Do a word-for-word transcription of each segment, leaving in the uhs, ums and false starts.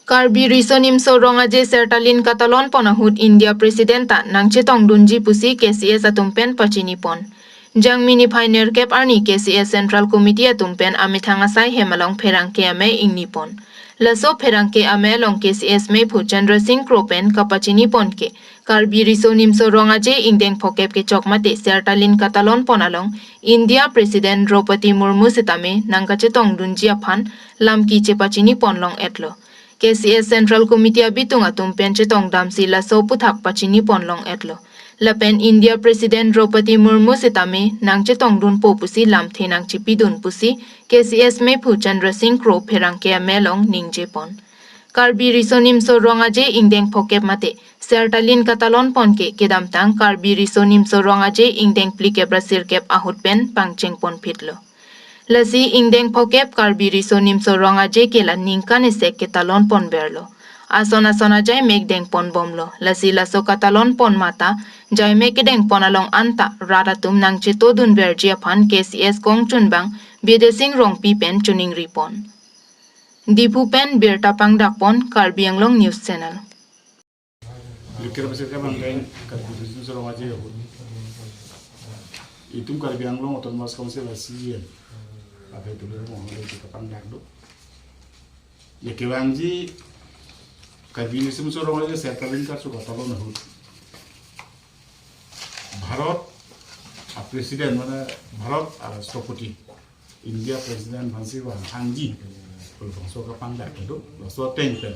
Karbi Riso Nimso Rong Aje Sertalin katalon pon ahut India President ta nangchetongdunji pusi K C S atum pen pachini pon. Jangmi niphai nerkep arni K C S Central Committee atum pen amethang asai hem along pherangke amei ingni pon. Laso pherangke amei along K C S meiphu Chandra Singh Kro pen kapachini pon ke, Karbi Riso Nimso Rong Aje ingdeng phokep kechok mate Sertalin katalon pon along India President Draupadi Murmu sitame nangkachetongdunji aphan lamki chepachini pon long etlo. K C S Central Committee abitung atum pen chetongdamsi laso aputhak pachini pon long etlo. Lapen India President Draupadi Murmu sitame nangchetongdunpo pusi lamthe nangchepidun pusi K C S meiphu Chandra Singh Kro pherangke amei along ningje pon. Karbi Riso Nimso Rong Aje ingdeng phokep mate Sertalin katalon pon ke kedamtang Karbi Riso Nimso Rong Aje ingdeng phlikep ra sirkep ahut pen pangcheng pon phitlo. Lasi ingdeng phokep Karbi Riso Nimso Rong Aje ke la ningkan isi ketalon pon verlo. Ason ason ajaimek deng pon bomlo. Lasi laso katalon pon mate jaimek kedeng pon along anta rat atum nangchetongdun verji aphan K C S kongchunbang Bidya Sing Rongpi pen choningri pon. Diphu pen birta pangdak pon, Karbi Anglong News Channel. Likir pasir ka bang deng Karbi Riso Nimso Rong Aje ahut, itum Karbi Anglong Autonomous Council a C E M abe tulir mo hole kita pangdak do. Ya kevangji Karbi Riso Nimso Rong Aje Sertalin kacho katalon ahut, Bharat a President, mane Bharat a Rashtrapati, India President aphansi vang hangji, pul bangso kapangdak kedo, laso ateng pen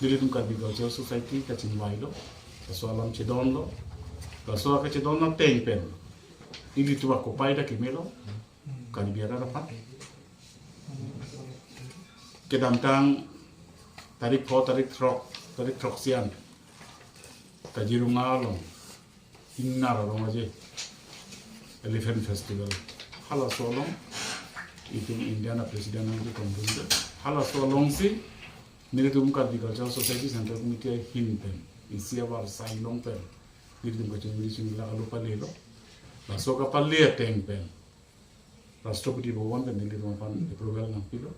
nelitum Karbi Cultural Society kachingvailo, laso alam chedonlo, laso kachedon ateng pen nelitum akopai ta kemelo, Karbi arat aphan. Kedamtang tarik pho, tarik throk, tarik throksi an Kaziranga along Ingnar Rong Aje Elephant Festival, halaso along itum India a President nangchetongdun do. Halaso alongsi nelitum Karbi Cultural Society Central Committee ahin pen isi avarsai along pen nelitum kachingri chingri la kalu palelo. Laso kapale ateng pen Rashtrapati Bhavan pen nelitum aphan approval nangpilo.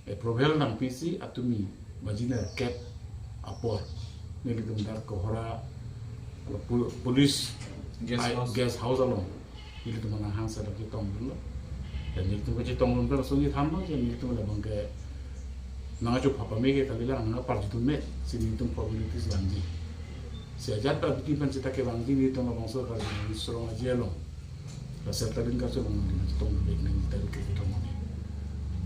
Approval nangpisi atumi baji nerkep apor nelitum dak Kohora pol-, police Guest ai-, house. Guest house along nelitum aphan hangsa dak chetongdunlo. Dan nelitum kachetongdun pen laso neli thanlo, je nelitum labang ke nangkachophap pame ke kalilang, nangkaparjutun me, si nelitum formalities vangji. Si ajat ta abidi pen seta kevangji nelitum labangso Karbi Riso Rong Aje along, la Sertalin kacho along nangchetongdun nang tarik kethom nang.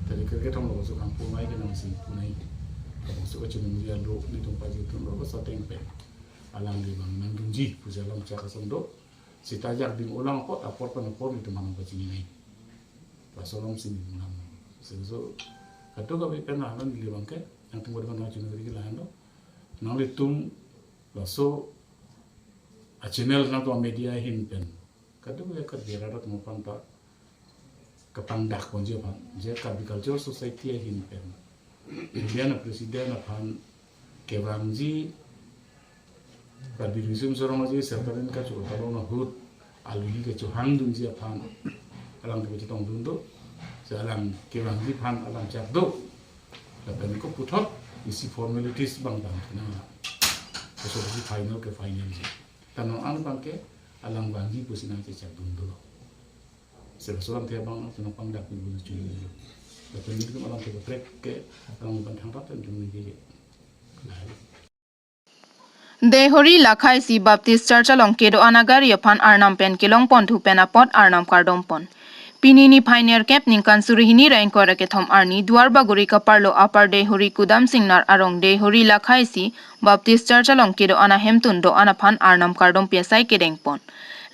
Tarik kethom labangso kangpumai ke nangsi punai. Labangso kachiningri alo nelitum pajutun lo, laso ateng pen alangli vang nangdunji pusi alam chak asong do. Seta jak ding ulang apot, apor pen apor nelitum aphan pachini nai. Laso alongsi neli nang. Laso kadokave pen la neli abang ke, nangtum bor abang nangchiningri ke la-an lo. Nanglitum laso a channel, nangtum a media ahin pen kadokave Karbi arat atum aphan ta kapangdak ponji aphan, je Karbi Cultural Society ahin pen India a President aphan kevangji Karbi Riso Nimso Rong Aje Sertalin kacho katalon ahut alohi kechohangdunji aphan alangtum kachetongdun do. Si alang kevangji aphan alam chak do. Lapen ko puthot isi formalities bang bang na, laso si final ke final ji. Ta non-an abang ke alang vangji pusi nangchechakdun dolo. Sera solam the abang nangpangdak pi bulu chuli. Lapen nelitum alam ke kaprek ke alang abang thangta pen tum ni ke. Lai. Deihori Lakhaisi Baptist Church along kedo-an agari aphan Arnam pen kelong ponthu pen apot Arnam kardom pon. Pini niphai nerkep, ningkan suri hini ra ingkoi ra kethom arni, Duarbagori kaparlo Upper Deihori Kudam Singnar arong Deihori Lakhaisi Baptist Church along kedo-an ahemtun do-an aphan Arnam kardom pi asai kedeng pon.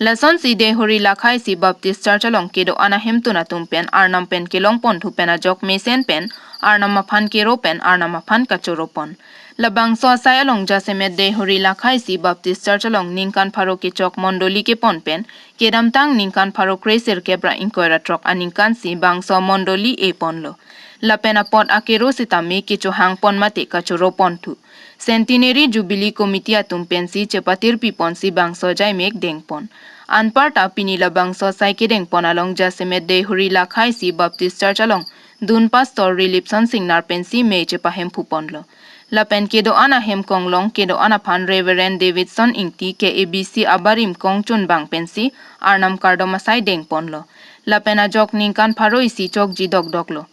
Lasonsi Deihori Lakhaisi Baptist Church along kedo-an ahemtun atum pen Arnam pen kelong ponthu pen ajok mesen pen Arnam aphan kero pen Arnam aphan kachoro pon. Labangso asai along jasemet Deihori Lakhaisi Baptist Church along ningkan pharo kechok mondoli kepon pen kedamtang ningkan pharo kre sirkep ra ingkoi ra throk aningkansi bangso mondoli e ponlo. Lapen apot akero sitame kechohang pon mate kachoro ponthu. Centenary Jubilee Committee atum pensi chepatirpi ponsi bangso jaimek deng pon. Anparta pini labangso asai kedeng pon along jasemet Deihori Lakhaisi Baptist Church along dun Pastor Rilipson Singnar pensi mei chepahemphu ponlo. Lapen kedo-an ahem konglong kedo-an aphan Reverend Davidson Ingti K A B C abarim kongchunbang pensi Arnam kardom asai dengponlo. Lapen ajok ningkan pharo isi chokji dokdoklo.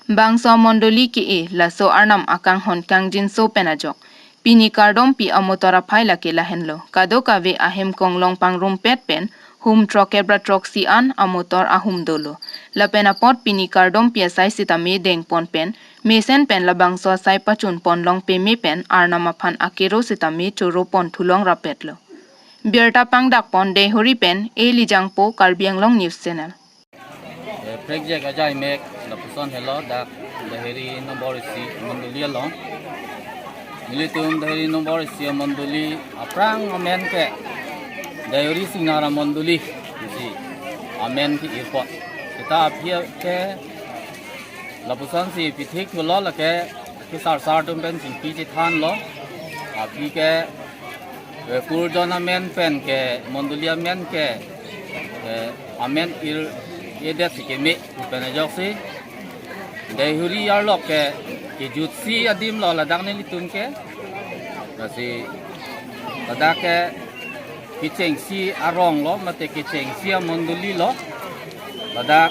Bangso amondoli ke-e laso Arnam akanghon kangjinso pen ajok. Pini kardompi amotor aphai lake lahenlo. Kadokave ahem konglong pangrumpet pen hum throkkep ra throksi an amotor ahum dolo. Lapen apot pini kardompi asai sitame dengpon pen mesen pen labangso asai pachunpon long peme pen Arnam aphan akero sitame choropon thulong rapetlo. Birta pangdakpon Deihori pen A Lijangpo, Karbi Anglong News Channel. Eh, prekjak ajaimek lapuson helo dak Deihori nombor isi amondoli along. Nelitum Deihori nombor isi amondoli aphrang amen ke Deihori Singnar amondoli isi amen ke-irpon. Seta aphi ke lapusonsi pithik thulo lake kesarsar atum pen chingki chethanlo. Aphi ke, eh, kurjon amen pen ke, mondoli amen ke, eh, amen ir-edet si keme pen ajoksi Deihori arlok ke kejutsi adimlo ladak nelitum ke. Lasi ladak ke kechengsi aronglo mate kechengsi amondolilo ladak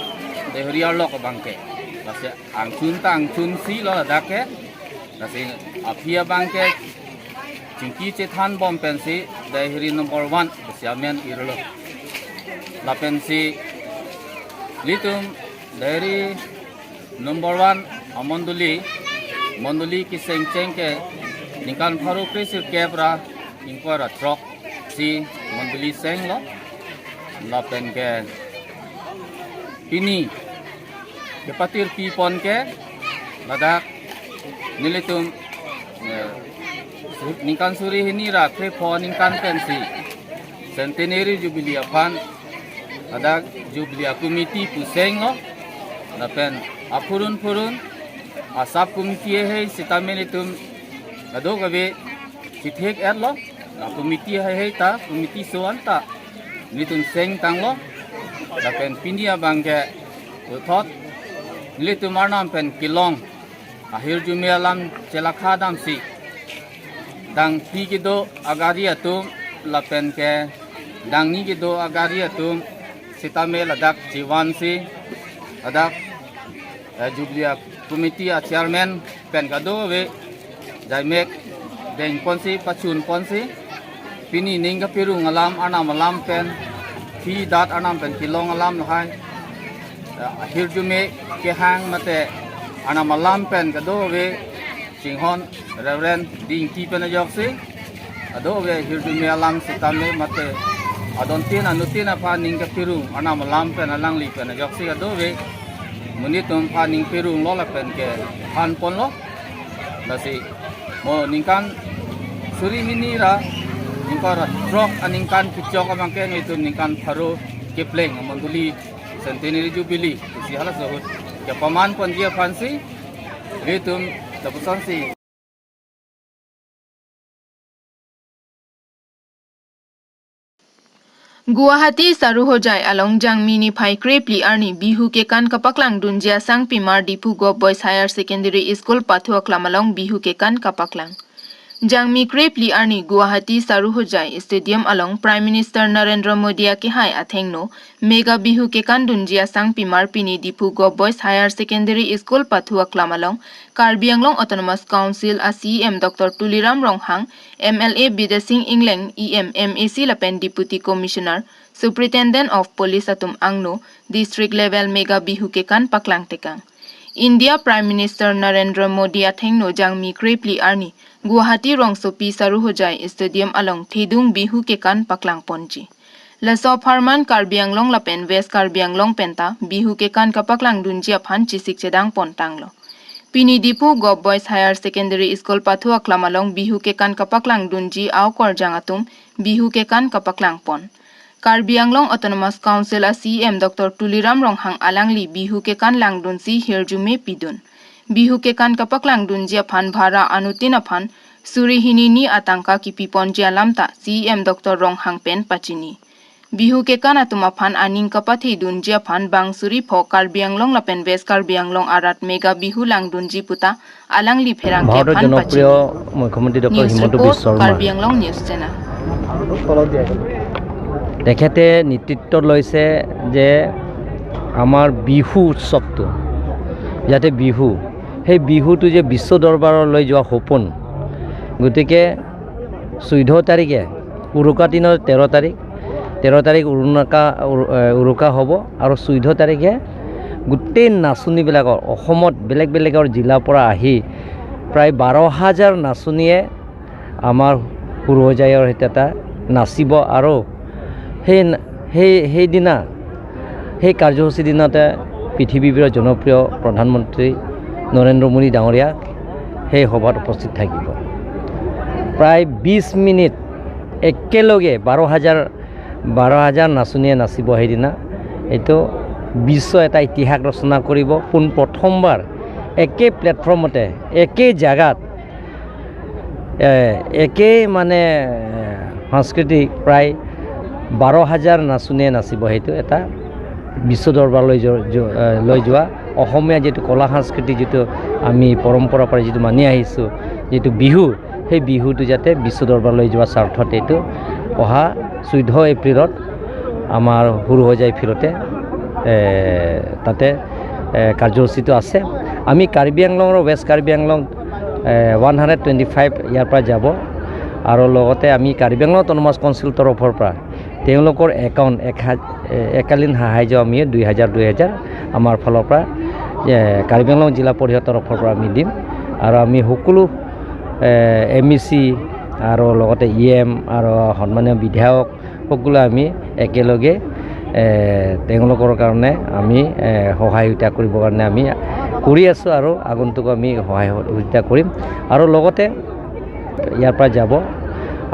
Deihori arlok abang ke. Lasi angchun ta angchunsi lo ladak ke. Lasi aphi abang ke chingki chethanbom pensi Deihori nombor one pusi amen irlo. Lapensi nelitum Deihori nombor one amondoli, mondoli kesengcheng ke ningkan pharo kre sirkep ra ingkoi ra throksi mondoli senglo. Lapen ke pini kepatirpipon ke ladak nelitum, eh, su-, ningkan suri hini ra krepho ningkan pensi Centenary Jubilee aphan ladak Jubilee a-committee pu senglo. Lapen aphurun phurun a-sub committee hei sitame nelitum kadokave chithek-etlo. La committee hei hei ta, committee so-an ta nelitum sengtanglo. Lapen pini abang ke puthot nelitum Arnam pen kelong ahirjume alam chelakha damsi, dangpi kedo agari atum lapen ke dangni kedo agari atum sitame ladak chevansi ladak, eh, Jubilee a-committee a-chairman pen kadokave jaimek dengponsi pachunponsi pini ning kapirung alam, Arnam alam pen, phi dat Arnam pen kelong alam lahai, eh, ahirjume kehang mate Arnam alam pen kadokave chinghon Reverend Dingki pen ajoksi kadokave ahirjume alam sitame mate adontin anuttin aphan ning kapirung Arnam alam pen alangli pen ajoksi kadokave monit atum aphan ning pirunglo lapen kethanponlo. Lasi mo ningkan suri hini ra ingkoi ra throk aningkan kechok abang ke nelitum ningkan pharo kepleng amondoli Centenary Jubilee pusi halaso ahut kepamanponji aphansi nelitum lapusonsi. Guwahati Saruhojai along Jangmi niphai krephli arni Bihu kekan kapaklangdunji asangpimar Diphu Govt Boys Higher Secondary School pathu aklam along Bihu kekan kapaklang. Jangmi krephli arni Guwahati Saruhojai Stadium along Prime Minister Narendra Modi akehai athengno Mega Bihu kekandunji asangpimar pini Diphu Govt Boys Higher Secondary School pathu aklam along Karbi Anglong Autonomous Council a-C E M Doctor Tuliram Ronghang, M L A Bidya Sing Engleng, E M, M A C lapen Deputy Commissioner, Superintendent of Police atum angno district level Mega Bihu kekan paklangtekang. India Prime Minister Narendra Modi athengno Jangmi krephli arni Guwahati rongsopi Saruhojai Stadium along thedung Bihu kekan paklangponji. Laso apharman Karbi Anglong lapen West Karbi Anglong penta Bihu kekan kapaklangdunji aphan chesik chedangpontanglo. Pini Diphu Govt Boys Higher Secondary School pathu aklam along Bihu kekan kapaklangdunji aokorjang atum Bihu kekan kapaklangpon. Karbi Anglong Autonomous Council a-C E M Doctor Tuliram Ronghang alangli Bihu kekan langdunsi hirjume pidun. Bihu kekan kapaklangdunji aphan bhara anuttin aphan suri hini ni atangka kipiponji alam ta C E M Doctor Ronghang pen pachini. Bihu kekan atum aphan aning kapathe dunji aphan bang suri pho Karbi Anglong lapen West Karbi Anglong arat Mega Bihu langdunji puta alangli pherangke ভাৰতৰ aphan জনপ্ৰিয় pachini. মুখ্যমন্ত্ৰী doctor News Himanta report, Biswa Sarma. Karbi Anglong News Channel. তেখেতে নেতৃত্ব লৈছে যে আমাৰ বিহু উৎসৱটো, যাতে বিহু, সেই বিহুটো যে বিশ্ব দৰবাৰলৈ যোৱা সপোন। গতিকে চৈধ্য তাৰিখে, উৰুকা দিনৰ তেৰ তাৰিখ, তেৰ তাৰিখ উৰুকা, উৰু-, এ, উৰুকা হ'ব আৰু চৈধ্য তাৰিখে গোটেই নাচনীবিলাকৰ, অসমত বেলেগ বেলেগৰ জিলাৰ পৰা আহি প্ৰায় বাৰ হাজাৰ নাচনীয়ে আমাৰ সুৰহোজাইৰ সৈতে এটা নাচিব আৰু সেই, সেই, সেইদিনা, সেই কাৰ্যসূচী দিনতে পৃথিৱীৰ জনপ্ৰিয় প্ৰধানমন্ত্ৰী নৰেন্দ্ৰ মোদী ডাঙৰীয়া সেই সভাত উপস্থিত থাকিব। প্ৰায় বিশ মিনিট একেলগে বাৰ হাজাৰ, বাৰ হাজাৰ নাচনীয়ে নাচিব সেইদিনা। এইটো বিশ্ব এটা ইতিহাস ৰচনা কৰিব। পোন প্ৰথমবাৰ একে প্লেটফৰ্মতে, একে জাগাত, এ, একে মানে, এ, সাংস্কৃতিক প্ৰায় বাৰ হাজাৰ নাচনীয়ে নাচিব। সেইটো এটা বিশ্ব দৰবাৰলৈ যো-, যো-, এ, লৈ যোৱা, অসমীয়া যিটো কলা সংস্কৃতি, যিটো আমি পৰম্পৰা পৰা যিটো মানি আহিছোঁ, যিটো বিহু, সেই বিহুটো যাতে বিশ্ব দৰবাৰলৈ যোৱা স্বাৰ্থত এইটো অহা চৈধ্য এপ্ৰিলত আমাৰ সুৰহোজাই ফিল্ডতে, এ, তাতে, এ, কাৰ্যসূচীটো আছে। আমি কাৰ্বি আংলং আৰু ৱেষ্ট কাৰ্বি আংলং, এ, one hundred twenty five year পৰা যাব আৰু লগতে আমি কাৰ্বি আংলং অট'নমাছ কাউন্সিল তৰফৰ পৰা তেওঁলোকৰ একাউণ্ট এক হা-, এ, এককালীন সাহায্য আমি দুই হাজাৰ, দুই হাজাৰ আমাৰ ফালৰ পৰা, এ, কাৰ্বি আংলং জিলা পৰিষদ তৰফৰ পৰা আমি দিম। আৰু আমি সকলো, এ, এম ই চি আৰু লগতে ই এম আৰু সন্মানীয় বিধায়ক সকলোৱে আমি একেলগে, এ, তেওঁলোকৰ কাৰণে আমি, এ, সহায় সহযোগিতা কৰিবৰ কাৰণে আমি কৰি আছোঁ আৰু আগন্তুকো আমি সহায় সহযোগিতা কৰিম। আৰু লগতে ইয়াৰ পৰা যাব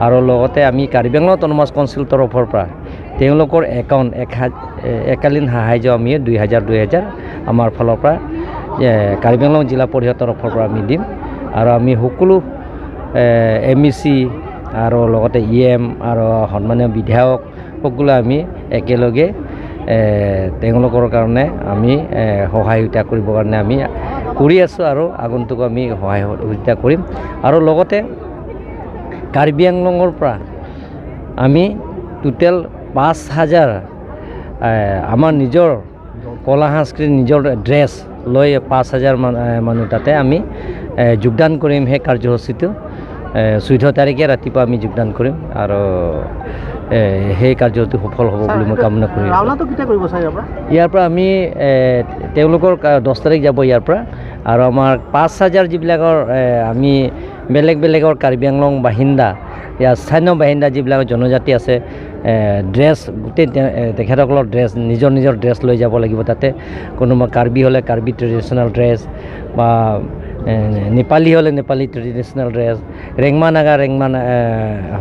আৰু লগতে আমি কাৰ্বি আংলং অট'নমাছ কাউন্সিল তৰফৰ পৰা তেওঁলোকৰ একাউণ্ট এক হা-, এ, এককালীন সাহায্য আমি দুই হাজাৰ, দুই হাজাৰ আমাৰ ফালৰ পৰা, এ, কাৰ্বি আংলং জিলা পৰিষদ তৰফৰ পৰা আমি দিম। আৰু আমি সকলো, এ, এম ই চি আৰু লগতে ই এম আৰু সন্মানীয় বিধায়ক সকলোৱে আমি একেলগে, এ, তেওঁলোকৰ কাৰণে আমি, এ, সহায় সহযোগিতা কৰিবৰ কাৰণে আমি কৰি আছোঁ আৰু আগন্তুকো আমি সহায় সহযোগিতা কৰিম। আৰু লগতে কাৰ্বি আংলঙৰ পৰা আমি টোটেল পাঁচ হাজাৰ, এ, আমাৰ নিজৰ কলা সংস্কৃতি, নিজৰ ড্ৰেছ লৈ পাঁচ হাজাৰ মান-, এ, মানুহ তাতে আমি, এ, যোগদান কৰিম সেই কাৰ্যসূচীটো। এ, চৈধ্য তাৰিখে ৰাতিপুৱা আমি যোগদান কৰিম আৰু, এ, সেই কাৰ্যটো সফল হ'ব বুলি মই কামনা কৰিম। ৰাওনাটো কেতিয়া কৰিব ছাৰ ইয়াৰ পৰা? ইয়াৰ পৰা আমি, এ, তেওঁলোকৰ কা-, দহ তাৰিখ যাব ইয়াৰ পৰা আৰু আমাৰ পাঁচ হাজাৰ যিবিলাকৰ, এ, আমি বেলেগ বেলেগৰ কাৰ্বি আংলং বাসিন্দা, ইয়াৰ স্থানীয় বাসিন্দা যিবিলাক জনজাতি আছে, এ, ড্ৰেছ গোটেই তে-, এ, তেখেতসকলৰ ড্ৰেছ, নিজৰ নিজৰ ড্ৰেছ লৈ যাব লাগিব তাতে। কোনোবা কাৰ্বি হ'লে কাৰ্বি ট্ৰেডিশ্যনেল ড্ৰেছ বা, এ, নেপালী হ'লে নেপালী ট্ৰেডিশ্যনেল ড্ৰেছ, ৰেংমা নাগা ৰেংমা না-, এ,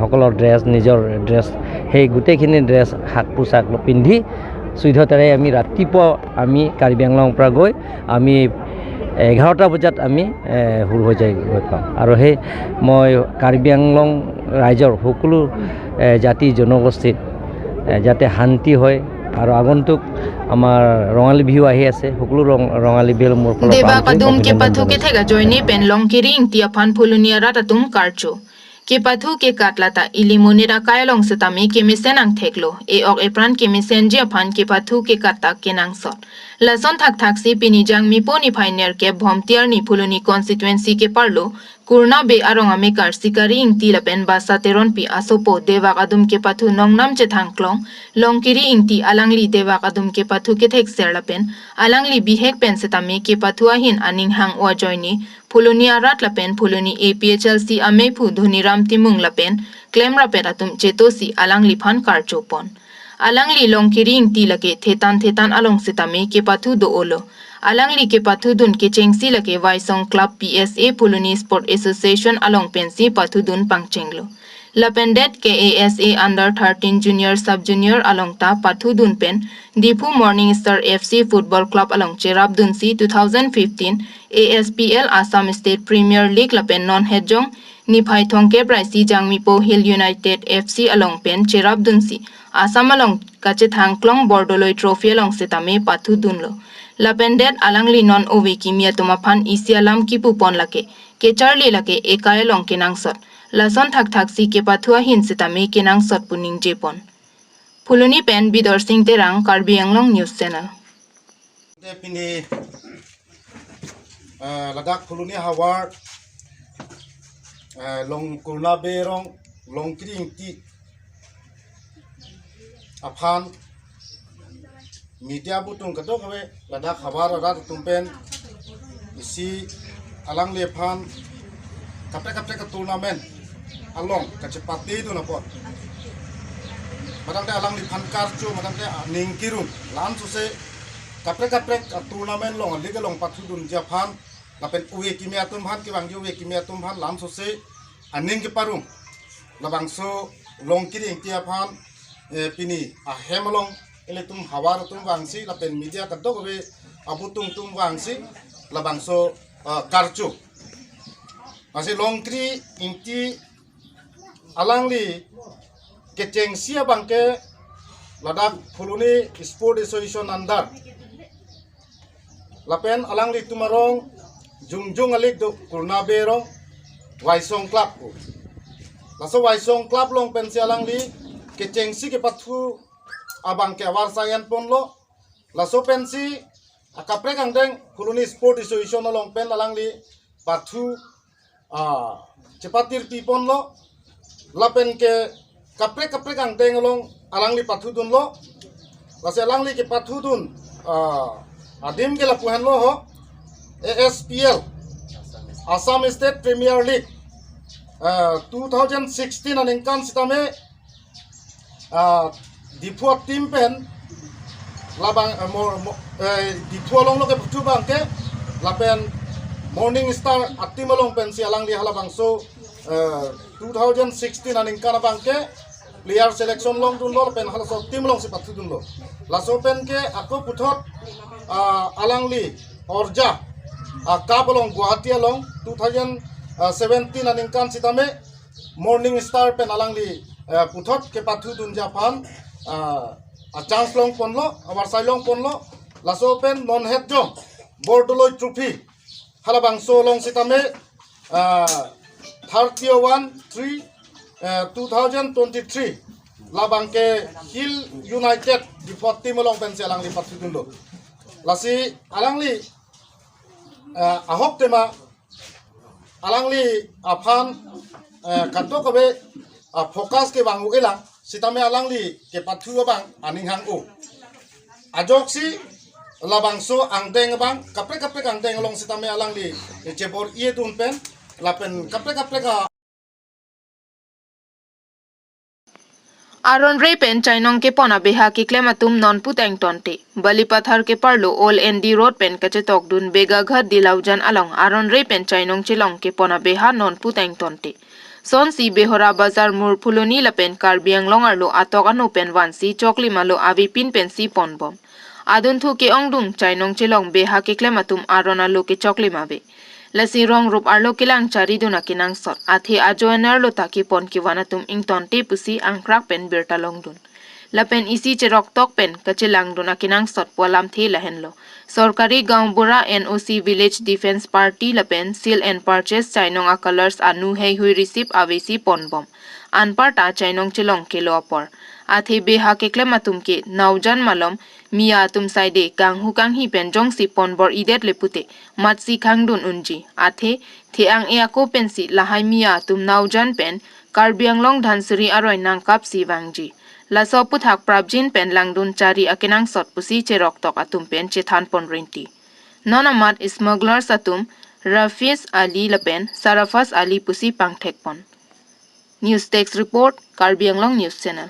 সকলৰ ড্ৰেছ, নিজৰ ড্ৰেছ, সেই গোটেইখিনি ড্ৰেছ, সাজ পোছাক পিন্ধি চৈধ্য তাৰিখে আমি ৰাতিপুৱা আমি কাৰ্বি আংলঙৰ পৰা গৈ আমি এঘাৰটা বজাত আমি, এ, সুৰহোজাই গৈ পাম। আৰু সেই মই কাৰ্বি আংলং ৰাইজৰ সকলো, এ, জাতি জনগোষ্ঠীত, এ, যাতে শান্তি হয় আৰু আগন্তুক আমাৰ ৰঙালী বিহু আহি আছে, সকলো ৰং-, ৰঙালী বিহুৰ মোৰ ফালৰ পৰা Debak aanthorik adum অভিনন্দন kepathu জনাইছোঁ। Kethek ajoine pen Longkiri Ingti aphan Phuloni arat atum karcho. Kepathu kekat lata ili monit akai along setame kemesen angthek lo. E-ok epran kemesenji aphan kepathu kekat ta kenangsot. Lason thakthaksi pini Jangmipo niphai nerkep Bhomtiar ni Phuloni constituency keparlo Kurna Bey arong amekar Sikari Ingti lapen Basa Teronpi asopo Debak adum kepathu nongnam chethangklong Longkiri Ingti alangli Debak adum kepathu kethekser lapen alangli bihek pen setame kepathu ahin aning hang-o ajoine Phuloni arat lapen Phuloni A P H L C amephu Dhoniram Timung lapen klemrapet atum chetosi alangliphan karchopon. Alangli Longkiri Ingti lake thetan thetan along setame kepathu do-olo. Alangli kepathudun kechengsi lake Vaisong Club P S A Phuloni Sport Association along pensi pathudun pangchenglo. Lapen det K A S A under thirteen junior sub junior along ta pathudun pen Diphu Morning Star F C Football Club along cherapdunsi two thousand fifteen A S P L Assam State Premier League lapen non hetjong Niphai thomkep raisi Jangmipo Hill United F C along pen cherapdunsi Assam along kachethang klong Bordoloi Trophy along setame pathudunlo. Lapen det alangli non ove kimi atum aphan isi alam kipupon lake, kecharli lake ekai along kenangsot. Lason thakthaksi kepathu ahin setame kenangsot pu ningjepon. Phuloni pen Bidorsing Terang, Karbi Anglong News Channel. Te pini, eh, ladak Phuloni havar, eh, Long Kurna Bey arong, Longkri Ingti aphan media abutung kadokave ladak havar arat atum pen isi alangliphan kaprek kaprek a-tournament along kachepatedun apot, matangte alangliphan karcho, matangte aning kirung, lam sose kaprek kaprek a-tournament along, a-league along pathudunji aphan, lapen ove kimi atum aphan, kevangji ove kimi atum aphan lam sose aning keparong, labangso Longkri Ingti aphan, eh, pini ahem along ilitum havar atum vangsi lapen media kadokave abutung atum vangsi labangso, eh, karcho. Lasi Longkri Ingti alangli kechengsi abangke ladak Phuloni Sport Association under. Lapen alanglitum arong jongjong a-league do, Kurna Bey arong, Waisong Club ko. Laso Waisong Club along pensi alangli kechengsi kepathu abangke avarsai enponlo. Laso pensi akaprek angdeng Phuloni Sport Association along pen alangli pathu, ah, chepatirpiponlo. Lapen ke kaprek kaprek angdeng along alangli pathudunlo. Lasi alangli kepathudun, ah, adim ke lapu henlo ho, A S P L, Assam State Premier League, ah, two thousand sixteen aningkan setame, ah, Diphu a-team pen labang, eh, mo-, mo-, eh, Diphu alonglo kepathu abangke, lapen Morning Star a-team along pensi alangli halabangso, eh, two thousand sixteen aningkan abangke player selection longdunlo, lapen halaso team alongsi pathudunlo. Laso penke ako puthot, ah, alangli orja, ah, cup along Guwahati along two thousand seventeen aningkan setame Morning Star pen alangli, eh, puthot kepathudunji aphan, ah, a-chance longponlo, avarsai longponlo. Laso pen non het jong Bordoloi Trophy halabangso along setame, ah, thirty-one three, eh, two thousand twenty-three labangke Hill United Diphu a-team along pensi alangli pathudunlo. Lasi alangli, eh, ahok tema alangli aphan, eh, kadokave, ah, focus kevang-o-elang setame alangli kepathu abang aning hang-o. Ajoksi labangso angdeng abang, kaprek kaprek angdeng along setame alangli chebor-idun pen, lapen kaprek kaprek a- Aron re pen chainong kepon abeha keklem atum nonpu tang tonte. Balipathar keparlo Old N D Road pen kachetokdun Begaghat Dilaujan along aron re pen chainong chelong kepon abeha nonpu tang tonte. Sonsi Behora Bazar Mur Phuloni lapen Karbi Anglong arlo atok ano pen vansi choklim alo avepin pensi ponbom. Adunthu ke-ongdung chainong chelong beha keklem atum aron alo kechoklim ave. Lasi rong rup arlo kelang charidun akenangsot, athe ajo ener lo ta kepon kevan atum ingtonte pusi angkrak pen birta longdun. Lapen isi cheroktok pen kachelangdun akenangsot pu alamthe lahenlo. Sorkari Gaonbura N O C Village Defence Party lapen Seal and Purchase chainong a-colours anu heihui receive avesi ponbom. Anparta chainong chelong kelo apor. Athe beha keklem atum ke Naujan malom Miya atum saide kanghu kanghi pen jongsi ponbor-idet le pute matsi khangdun unji. Athe, the-ang e ako pensi lahai Miya atum Naujan pen Karbi Anglong Dhansiri aroi nangkapsi vangji. Laso aphuthak prapjin pen langdun chari akenangsot pusi cheroktok atum pen chethanpon rinti. Non amat smugglers atum Rafiz Ali lapen Sarafaz Ali pusi pangthekpon. News Desk Report, Karbi Anglong News Channel.